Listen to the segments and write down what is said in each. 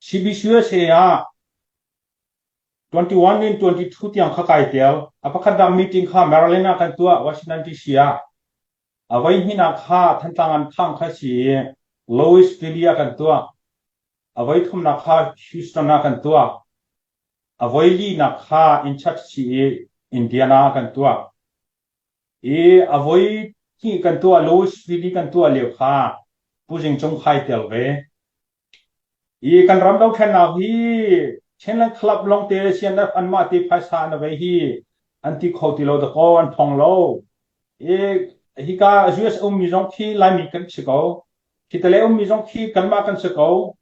CBCUSA ah 21 in 22 tiang kha kai tel. A pakhatnak meeting kha Maryland ah kan tuah, Washington DC ah. A voihnihnak kha Thantlang an khang kha si i Louisville ah kan tuah. A voithumnak kha Houston ah kan tuah. A voilinak kha in church si i Indiana ah kan tuah. I a voi hnih kan tuah Louisville kan tuah lio kha Pu Zing Cung khai tel ve. I kan ram dothlennak hi Chinland Club lawngte CNF anmah te phaisa an vei hi an ti kho ti lo dakaw an thong lo. I hika US ummi zong khi Laimi kan si ko. Khitale ummi zong khi kanmah kan si ko.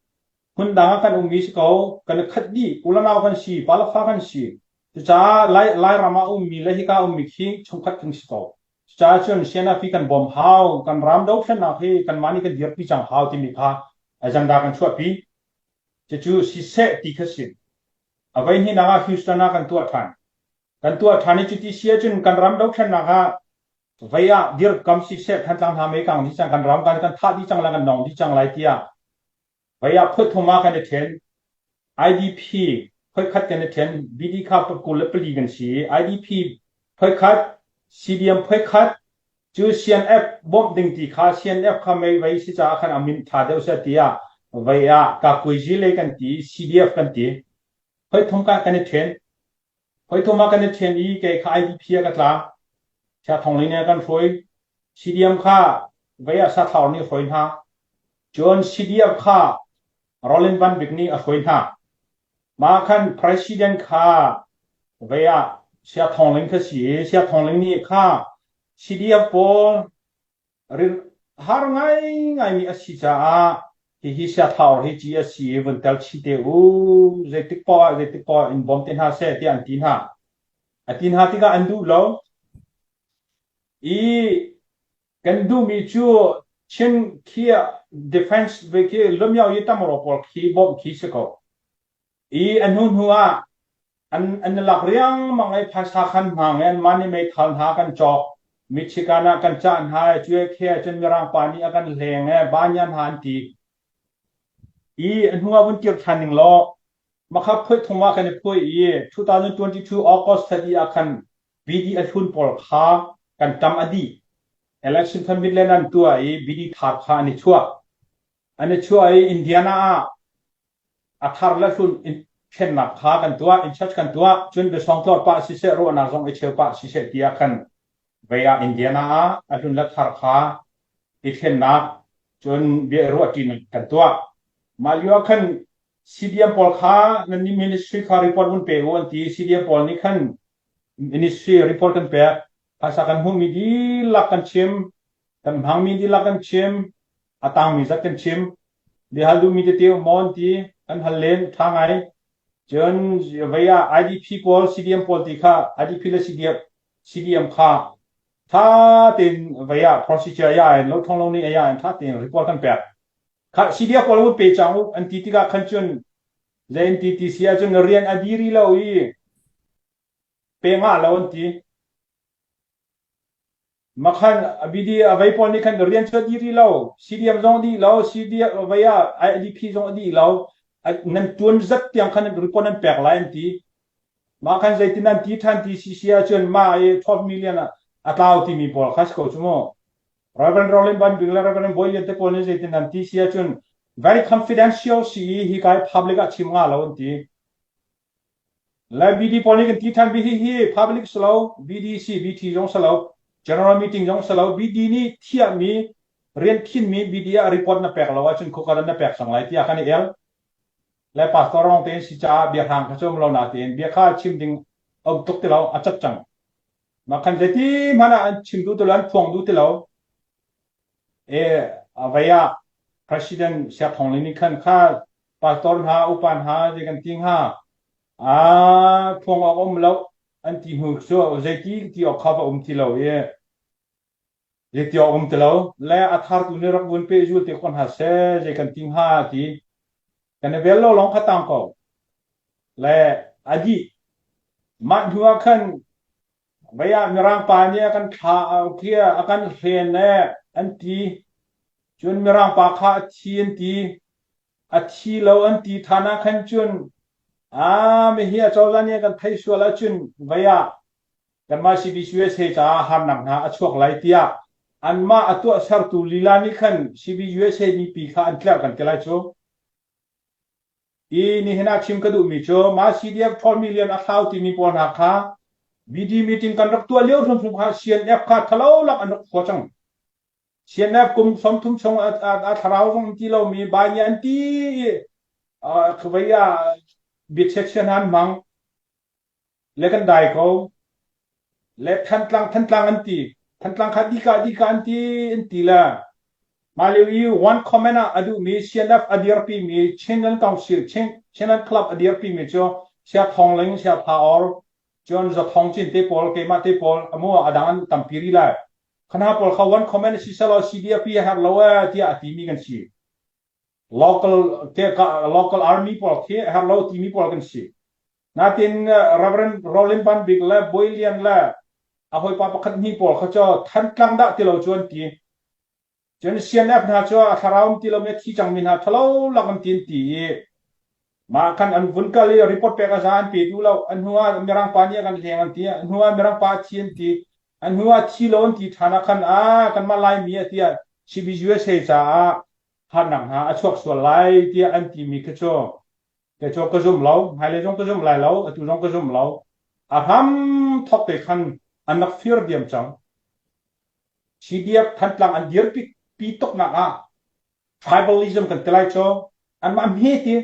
Hmundang ah kan ummi si ko. Kan i khat dih. Ulanau kan si. Palafa kan si. Cucaah Lai, Lairam ah ummi le hika ummi khi chungkhat kan si ko. Cucaah cun CNF hi kan bawm hau, kan ram dothlennak hi kanmah nih kan dirpi cang hau timi kha agenda kan chuahpi. Cucu siseh ti kha si. A voi hnihnak ah Houston ah kan tuah ṭhan. Kan tuah ṭhan i cuti si ahcun kan ram dothlennak ah vei ah dirkam siseh Thantlang hna mei kang dih cang, kan ram kan kan thah dih cang lai, kan nong dih cang lai tiah Vei ah phuthum ah kan i ṭhen. IDP phoikhat kan i ṭhen. BD kha 24 kan si i IDP phoikhat, CDM phoikhat cu CNF bawmh ding ti kha CNF kha mei vei si caah khan a min ṭha deuh seh tiah vei ah kakuaizi lei kan ti, CDF kan ti. Phoithum ka kan i ṭhen. Phoithum ah kan i ṭhen i kei kha IDP ah ka tla. Chia Thong Ling nih a kan hruai. CDM kha vei ah Sathlaur nih a hruai hna. Cun CDF kha Roland Van Bik nih a hruai hna. Mah khan President kha vei ah Sia Thawng Ling kha si i Sia Thawng Ling nih kha CDF pawl har ngaingaimi a si caah hihi Sia Thaur hi ci a si i vun tel chih te u zeitik poah ah zeitik poah in bawm te hna seh tiah an ti hna. A ti hna tikah an duh lo i Kan duhmi cu Chin khi defense ve khi lumyau yi tamro pawl khi bawmh khi si ko. I a hnu hnu ah an an lak riangmang i phaisa khan hmang i anmah nih meithal hna kan cawk. Michigan ah kan cah hna i cuai khe cun Mirang pa nih a kan hleng i banyan hna an ti. I a hnu ah vun kir ṭhan ning law makha phuih thum ah kan i phuih i 2022 August 30 ah khan BD a hlun pawl kha kan ṭam a dih. Election kha Midland an tuah i BD thar kha an i chuah. An i chuah i Indiana ah a thar le hlun thlennak kha kan tuah, in church kan tuah. Cun biasawng tlawr pah siseh, ruahnak zong i cheu pah siseh tiah khan vei ah Indiana ah a hlun le thar kha i thlennak cun bia i ruahṭinak kan tuah. Mah lio ah khan CDM pawl kha nan nih ministry kha report vun pe u an ti. CDM pawl nih khan ministry report kan pek. Phaisa kan hmuhmi dihlak kan chim. Kan hmangmi dihlak kan chim. A tangmi zat kan chim. Biahal duhmi tete um maw an ti. Kan hal len. Ṭha ngai. Cun vei ah IDP pawl, CDM pawl ti kha IDP le CDM, CDM kha ṭha tein vei ah procedure ya in lo thong lo nih ya in ṭha tein report kan pek. Kha CDF pawl vun pe cang u an ti tikah khan cun zei an ti ti si ahcun rian a diri lo i pe ngah lo an ti. Makhan BD a vei pawl nih khan rian cu a diri lo CDM zong a dih lo CDF vei ah IDP zong a dih lo nan tuan zat tiang khan report nan pek lai an ti. Mah khan zeitin an ti than ti si si ahcun mah i 12 million a tlau timi pawl kha si ko cu mu. Reverend Roland Van Bik le Reverend Bawi Lian te pawl nih zeitin an ti si ahcun very confidential si i hi kai public ah chim nga lo an ti. Le BD pawl nih kan ti than bi hi hi public si lo BDC BT zong si lo general meeting zong si lo BD nih thiahmi rian khinmi BD ah report na pek lo ahcun khuka na pek cang lai tiah kan i el. Le pastor rong tein si caah bia hrang kha cu um lo na tein bia kha chim ding a um tuk ti lo a cat cang. Mah khan zeiti hmanh ah an chim duh ti lo, an phuang duh ti lo. E, a vei ah President Siak Thawng Ling nih khan kha pastor hna, upa hna zei kan ti hnga, a phuang awk um lo an ti hnu cu zeiti ti awk kha va um ti lo i zeiti awk um ti lo le a thartu nih rak vun pehzul te ko hna seh zei kan ti hnga ti kan i vel lo lawng kha tang ko. Le a dih. Mah hnu ah khan vei ah Mirang pa nih a kan thla a kan hlen le an ti. Cun Mirang pa kha a thi an ti. A thi lo an ti ṭhan ah khan cun aa mihi a cozah nih a kan theih sual ahcun vei ah kanmah CBCUSA caah harnak hna a chuak lai tiah anmah a tuahsertu lila nih khan CBUSA mipi kha an tlerh kan ti lai cu. I nihin ah chim ka duhmi cu mah CDF 12 million a thlau timi pawl hna kha BD meeting kan rak tuah lio hrimhrim kha CNF kha thalo lak an rak khua cang. CNF kum 30 chung a thlarau zong an ti lomi bai nih an ti i vei ah biachiachia hna an hmang. Le kan dai ko. Le Thantlang Thantlang an ti. Thantlang kha dika dika an ti an ti le mah lio i one comment ah a duhmi CNF a dirpi mi Chinland Council Chin Chinland Club a dirpi mi cu Sia Thawng Ling Sia Tha Or cun Za Thawng Cin te pawl keimah te pawl amu a dang an tampi rih lai. Khana pawl kha one comment si selaw CDF hi a herh lo ee tiah a timi kan si. Local te local army pawl khi a herh lo timi pawl kan si. Natin Reverend Roland Van Bik le Bawi Lian le a hawipa pakhat hnih pawl kha cu Thantlang dah ti lo cu an ti. Cun CNF hna cu a thlarau um ti lomi a thi cangmi hna ṭhalo lak an ti an ti i mah khan an vun kal i report pek a za an pe duh lo. A hnu ah Mirang pa nih a kan hleng an ti. A hnu ah Mirang pa a thi an ti. A hnu ah thi lo an ti ṭhan ah khan a kanmah Laimi a tiah CBUSA caah harnak hna a chuak sual lai tiah an timi khi cu kei cu ka zum lo. Hmailei zong ka zum lai lo. Atu zong ka zum lo. A hram thawk te khan an rak fir diam cang. CDF Thantlang an dirpi pi tuknak ah tribalism kan ti lai cu anmah hme ti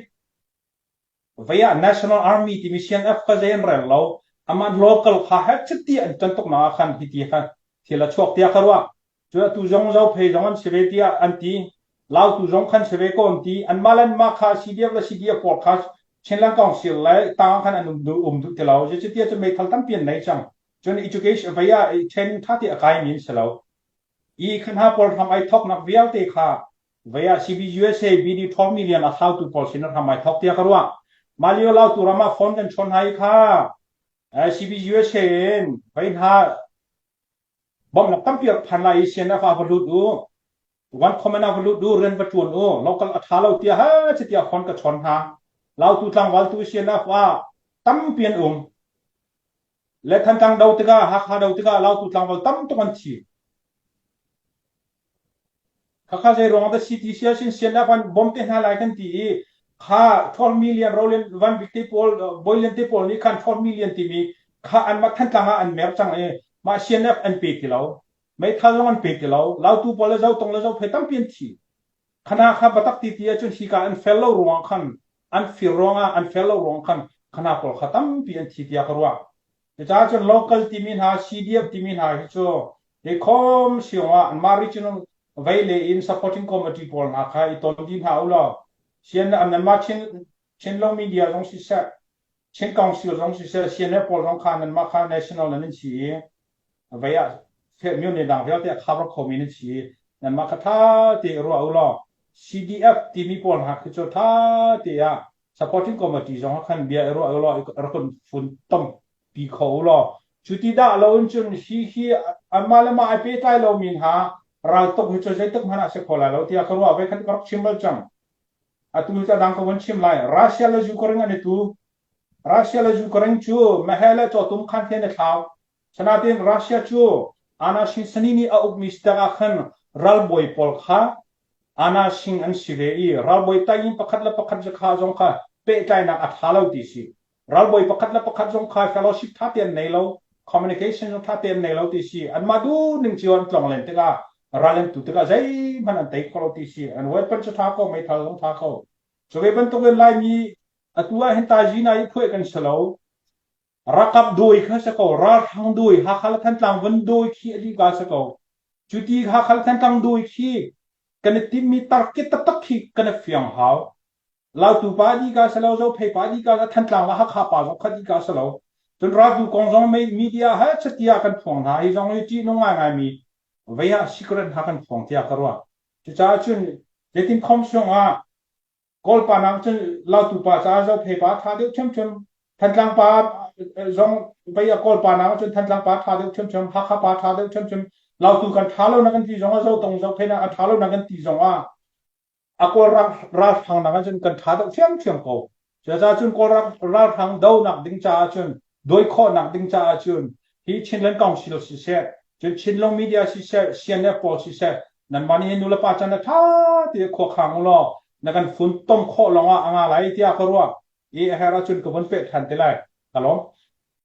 vei ah National Army timi CNF kha zei an rel lo amah local kha het chiti an ton tuknak ah khan hiti kha thil a chuak tiah ka ruah cu atu zong Zophei zong an si ve tiah an ti Lautu zong khan si ve ko an ti anmah le anmah kha CDF le CDF pawl kha Chinland Council le tang khan an um duh um duh ti lo zeicatiah cun meithal tampi an nei cang Cun education vei ah training ṭha te a kaimi an si lo. I kha hna pawl hram ai thawknak vialte kha vei ah CBUSA BD 12 million a thlautu pawl sin hram ai thawk tiah ka ruah. Mah lio lautu ram ah phone kan chawn hna i kha CBUSA in vei hna bawmhnak tampi rak phan lai i CNF ah va lut u. One comment ah va lut u, rian va ṭuan u, local a ṭha lo tiah ha tiah phone ka chawn hna. Lautu tlangval tu CNF ah tampi an um. Le Thantlang do tikah, Hakha do tikah Lautu tlangval tam tuk an thi. Khakha zei ruang dah si ti si ahcun CNF an bawm te hna lai kan ti i kha 12 million Roland Van Bik te pawl Boylian te pawl nih khan 12 million timi kha anmah Thantlang ah an mer cang i mah CNF an pe ti lo. Meithal zong an pe ti lo. Lautu pawl le Zotong le Zophei tampi an thi. Khana kha biatak ti ti ahcun hika an fel lo ruangah khan an fir ruangah an fel lo ruang khan khana pawl kha tampi an thi tiah ka ruah. Cucaah cun local timi hna CDF timi hna hi cu hi khom siong ah anmah regional vei le in supporting committee pawl hna kha i ton dih hna u law sian nanmah Chin Chinlung media zong siseh Chin Council zong siseh CNF pawl zong kha nanmah kha national nan in si i vei ah myo dang vialte a cover khomi nan si i nanmah kha ṭha te ruah u law CDF timi pawl hna khi cu ṭha te ah supporting committee zong ah khan bia i ruah u law rak in fun tom pi kho u law cu ti dah lo in cun hi hi anmah le mah ai pehtlai lomi hna raltuk hi cu zeitik hmanh ah si kho lai lo tiah ka ruah ve khan ka rak chim bal cang. Atu hi dang ka vun chim lai. Russia le Ukraine an i tu. Russia le Ukraine cu meheh le cawtum khan te an i thlau. Sanatin Russia cu Anna Shin Sani nih a ukmi si ah khan ralbawi pawl kha Anna Sing an si ve i ralbawi tayin pakhat le pakhat zakha zong kha pehtlainak a ṭha lo ti si. Ralbawi pakhat le pakhat zong kha fellowship ṭha te an nei lo, communication zong ṭha te an nei lo ti si. Anmah duhning cio an tlong len tikah ral an tu tikah zeihmanh an tei kho lo ti si. An weapon cu ṭha ko, meithal zong ṭha ko. Cu ve bantukin Laimi atu ah hin taizina i phuah kan si lo. Rakap dawi kha si ko, ralhrang dawi, Hakha le Thantlang vun dawi khi a lih ka si ko. Cu ti Hakha le Thantlang dawi khi kan i timhmi target taktak khi kan i fiang hau. Lautu pa dih ka si lo, Zophei pa dih ka Thantlang le Hakha pa zong kha dih ka si lo. Cun raltu kong zong media he chatia kan phuang hna. Hi zong hi ṭihnung ngaingaimi vei ah secret hna kan phuang tiah ka ruah. Cucaah cun zeitin khom ah Kawl pa nak cun Lautu pa caah Zophei pa ṭha deuh ṭhiamṭhiam. Thantlang pa zong vei ah Kawl pa nak cun Thantlang pa ṭha deuh ṭhiamṭhiam. Hakha pa ṭha deuh ṭhiamṭhiam. Lautu kan ṭha lo na kan ti zong ah Zotong Zophei na a ṭha lo na kan ti zong ah. A Kawl ralhrang nak ahcun kan ṭha deuh ṭhiamṭhiam ko. Cucaah cun Kawl ralhrang donak ding caah cun dawi khawhnak ding caah cun hi Chinland Council siseh, cun Chinlung Media siseh, CNF pawl siseh, nanmah nih hin nulepa can a ṭha ti khuakhang u law na kan funtom khawh lawngah a nga lai tiah ka ruah i a herh ahcun ka vun peh ṭhan te lai. Ka lawm.